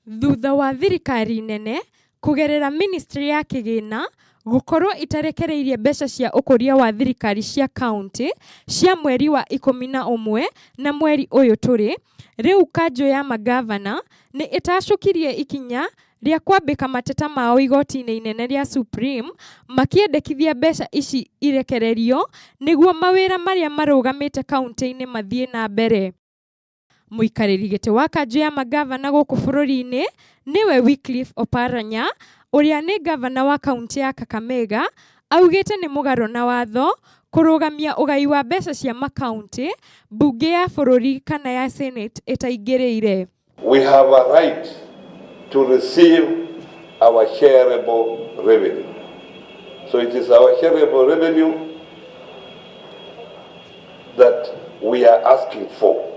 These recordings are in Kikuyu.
Thutha wa thirikari nene kũgerera ministry ya kĩgĩna gũkorwo ĩtarekereirie mbeca cia ũkũria wa thirikari cia kauntĩ cia mweri wa 11 na mweri ũyũ tũrĩ, rĩu kanjũ ya mangavana nĩ ĩtacũkirie ikinya rĩa kwambĩka mateta mao igoti-inĩ inene rĩa Supreme makĩendekithia mbeca ici irekererio nĩguo mawĩra marĩa marũgamĩte kauntĩ-inĩ mathiĩ na mbere. Mũikarĩri gĩtĩ wa kanjũ ya mangavana gũkũ bũrũri-inĩ nĩwe Wycliffe Oparanya ũrĩa nĩ ngavana wa kauntĩ ya Kakamega augĩte nĩ mũgarũ na watho kũrũgamia ũgai wa mbeca cia makauntĩ mbunge ya bũrũri kana ya Senate ĩtaingĩrĩire. We have a right to receive our shareable revenue. So it is our shareable revenue that we are asking for.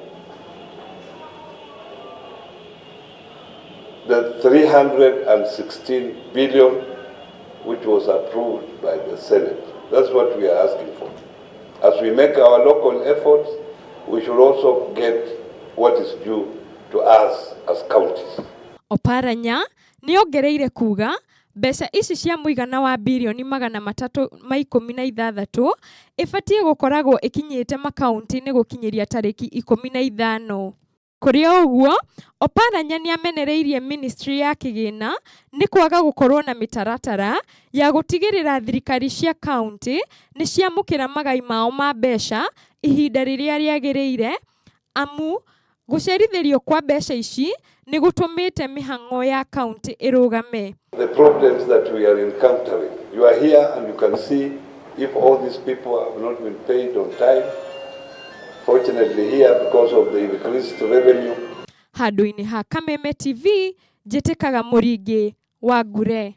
The 316 billion which was approved by the Senate. That's what we are asking for. As we make our local efforts, we should also get what is due to us as counties. Oparanya nĩ ongereire kuga mbeca ici cia mũigana wa birioni 316 ĩbatiĩ gũkoragwo ĩkinyĩte makaunti-inĩ gũkinyĩria tarĩki 15. Kũrĩ o ũguo, Oparanya nĩamenereirie ministry ya kĩgĩna nĩ kwaga gũkorwo na mĩtaratara ya gũtigĩrĩra thirikari cia kauntĩ nĩ ciamũkĩra magai mao ma mbeca ihinda rĩrĩa rĩagĩrĩire amu gũcerithĩrio kwa mbeca ici nĩ gũtũmĩte mĩhang'o ya kauntĩ ĩrũgame. The problems that we are encountering. You are here and you can see if all these people have not been paid on time. Fortunately here, because of the increased revenue. Handũ-inĩ ha Kameme TV, njĩtĩkaga Mũringĩ wa Ngure.